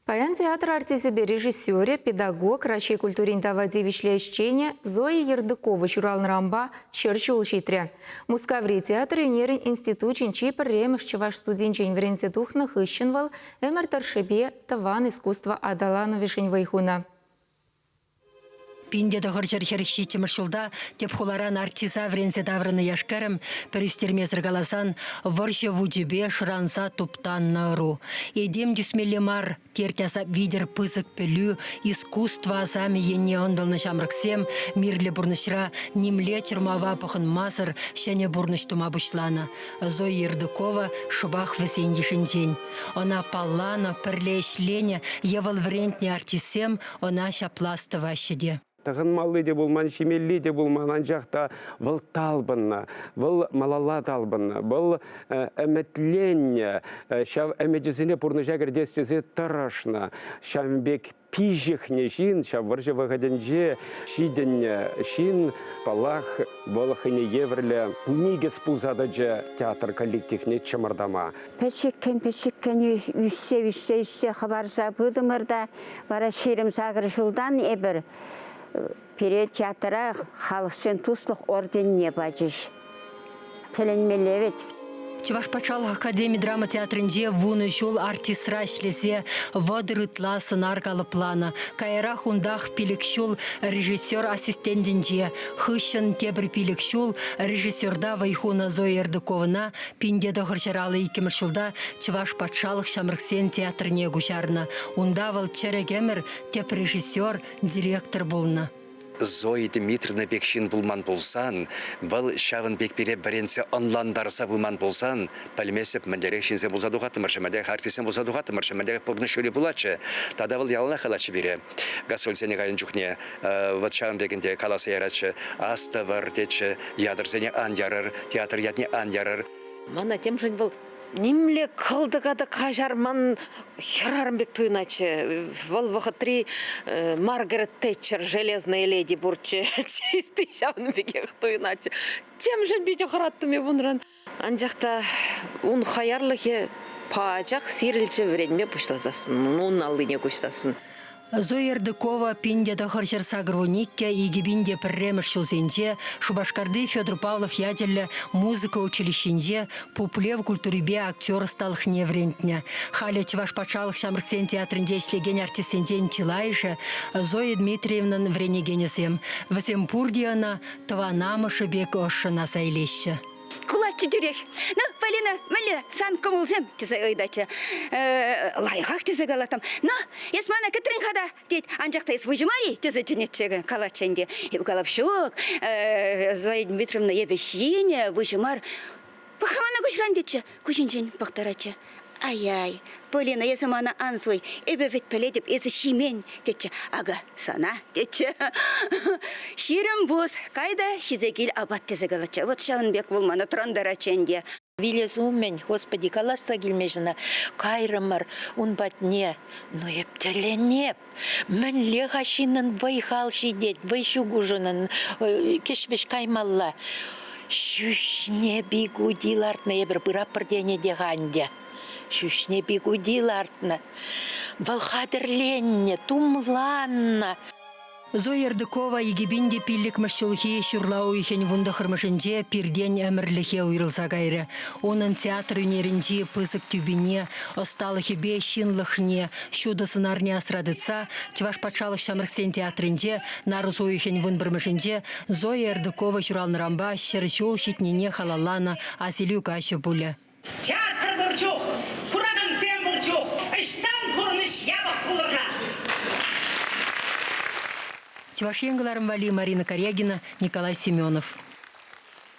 Паян театр артисчӗпе режиссерӗ, педагог, Раҫҫей культурин тава тивӗҫлӗ ӗҫченӗ Зоя Ердыкова ҫуралнӑранпа ҫӗр ҫул ҫитрӗ. Мускаври театр ӳнерӗн институчӗн чи пӗрремӗш чӑваш студийӗнчен вӗренсе тухнӑ хыҫҫӑн вӑл ӗмӗр тӑршшӗпе тӑван искусство аталанӑвӗшӗн вӑй хунӑ. Пинте тӑхӑрҫӗр хӗрӗх ҫиччӗмӗш ҫулта тӗп хуларан артиста вӗренсе таврӑннӑ яш-кӗрӗм, пӗр ӳстермесӗр каласан, вӑрҫӑ вучӗпе шӑранса туптаннӑ ӑру. Этем тӳсмелле мар терт-асап витӗр пысӑк пӗлӳ, искусство асамӗ енне ӑнтӑлнӑ ҫамрӑксем мирлӗ пурнӑҫра нимле чӑрмава пӑхӑнмасӑр ҫӗнӗ пурнӑҫ тума пуҫланӑ. Зоя Ердукова шӑпах вӗсен йышӗнчен. Ӑна палланӑ, пӗрле ӗҫленӗ е вӑл вӗрентнӗ артистсем ӑна ҫапла астӑваҫҫӗ те. Тӑхӑнмалли те пулман, ҫимелли те пулман, анчах та вӑл талпӑннӑ, вӑл малалла талпӑннӑ, вӑл ӗмӗтленнӗ, ҫав ӗмӗчӗсене пурнӑҫа кӗртес тесе тӑрӑшнӑ. Ҫавӑн пек пиҫӗхнӗ ҫын ҫав вӑрҫӑ вӑхӑтӗнче ҫитӗннӗ ҫын, паллах, вӑл хӑйне евӗрлӗ никӗс пулса тӑчӗ театр коллективне чӑмӑртама. Пӗчӗккӗн-пӗчӗккӗн ӳссе, ӳссе, ӳссе хӑпарса пытӑмӑр та вара 28 ҫултан эпир пире театра халӑхсен туслӑх орденне пачӗҫ. Тӗлӗнмелле вӗт. Чӑваш патшалӑх академи драма театрӗнче вунӑ ҫул артистра ӗҫлесе 30 ытла сӑнар калӑпланӑ. Каярах унтах пилӗк ҫул режиссер ассистентӗнче, хыҫҫӑн тепӗр пилӗк ҫул режиссерта вӑй хунӑ Зоя Эрдуковӑна Пинте тӑхӑрҫӑраллӑ иккӗмӗш ҫулта Чӑваш патшалӑх ҫамрӑксен театрне куҫарнӑ. Унта вӑл чӗрӗк ӗмӗр тӗп режиссер, директор пулнӑ. Зоя Дмитриевна пек ҫын пулман пулсан, вӑл ҫавӑн пек пире вӗрентсе ӑнлантарса пыман пулсан, пӗлместӗп, мӗнлерех ҫынсем пулса тухаттӑмӑр-ши, мӗнлерех артистсем пулса тухаттӑмӑр-ши, мӗнлерех пурнӑҫ ҫулӗ пулатчӗ. Тата вӑл яланах калатчӗ пире, гастрольсене кайнӑ чухне, вӑт ҫавӑн пек ӗнтӗ каласа яратчӗ, астӑвӑр, тетчӗ, ятӑрсене ан ярӑр, театр ятне ан ярӑр. Мана темшӗн вӑл нимле кӑлтӑка та каҫарман хӗрарӑм пек туйӑнатчӗ. Вӑл вӑхӑтри Маргарет Тэтчер «Железная леди» пурччӗ. Чисти ҫавӑн пекех туйӑнатчӗ. Темшӗн питӗ хӑраттӑм эп унран. Анчах та ун хаярлӑхӗ пачах сирӗлчӗ вӗренме пуҫласассӑн, ун аллине куҫсассӑн. Зоя Эрдыкова пин те тӑхӑрҫӗр сакӑр иккӗ, икӗ пин те пӗрремӗш ҫулсенче Шупашкарти Федор Павлов ячӗллӗ музыка училищинче пуплев культурипе актер ӑсталӑхне вӗрентнӗ. Халӗ Чӑваш патшалӑх ҫамрӑксен театрӗнче ӗҫлекен артистсенчен чылайӑшӗ Зоя Дмитриевнӑн вӗренекенӗсем. Вӗсем пурте ӑна тӑван амӑшӗ пек ӑшшӑн аса илеҫҫӗ. Кулатчӗ тӳрех. Ну, Полина, мӗнле сан кӑмӑлсем? тесе ыйтатчӗ. Лайӑхах тесе калаттӑм. Ну, эс мана кӗтрӗн-ха та, тет. Анчах та эс выҫӑ мар-и? тесе чӗнетчӗ, калатчӗ ӗнтӗ. Эп калап, ҫук, Зоя Дмитриевна, эпӗ ҫинӗ, выҫӑ мар. Пӑх-ха мана куҫран тетчӗ. Куҫӗнчен пӑхтаратчӗ. Ай-ай, Полина, эсӗ мана ан суй. Эпӗ вӗт пӗлетӗп, эсӗ ҫимен, тетчӗ. Акӑ, сана, тетчӗ. 20 пус, кай та ҫисе кил апат тесе калатчӗ. Вот ҫавӑн пек вӑл мана тӑрантаратчӗ ӗнтӗ. Вилес умӗн, Господи, каласса килмест ӑна, кайрӑмӑр ун патне. Ну, эп тӗлӗнеп. Мӗнле-ха ҫыннӑн вӑй-хал ҫитет, вӑй ҫук ушӑнӑн, кӗҫ-вӗҫ каймалла. Ҫӳҫне бигуди лартнӑ эпир пыратпӑр тенӗ те-ха ӗнтӗ. Ҫӳҫне бигуди лартнӑ. Вӑл хатӗрленнӗ, тумланнӑ. Зоя Эрдыкова икӗ те пиллӗкмӗш ҫулхи ҫурла уйӑхӗн вунтӑхӑрмӗшӗнче пиртен ӗмӗрлӗхе уйрӑлса кайрӗ. Унӑн театр ӳнерӗнчи пысӑк тӳпине, ӑсталӑхӗпе ҫынлӑхне, ҫутӑ сӑнарне асра тытса Чӑваш патшалӑх ҫамрӑксен театрӗнче нарӑс уйӑхӗн вунпӗрмӗшӗнче Зоя Эрдыкова ҫуралнӑранпа ҫӗр ҫул ҫитнине халалланӑ асилӳ каҫӗ пулӗ. Театр пур чух, куракансем пур чух ӑҫтан пурнӑҫ япӑх пулӑр-ха? Чӑваш Ен кӑларӑм валли Марина Карягина, Николай Семенов.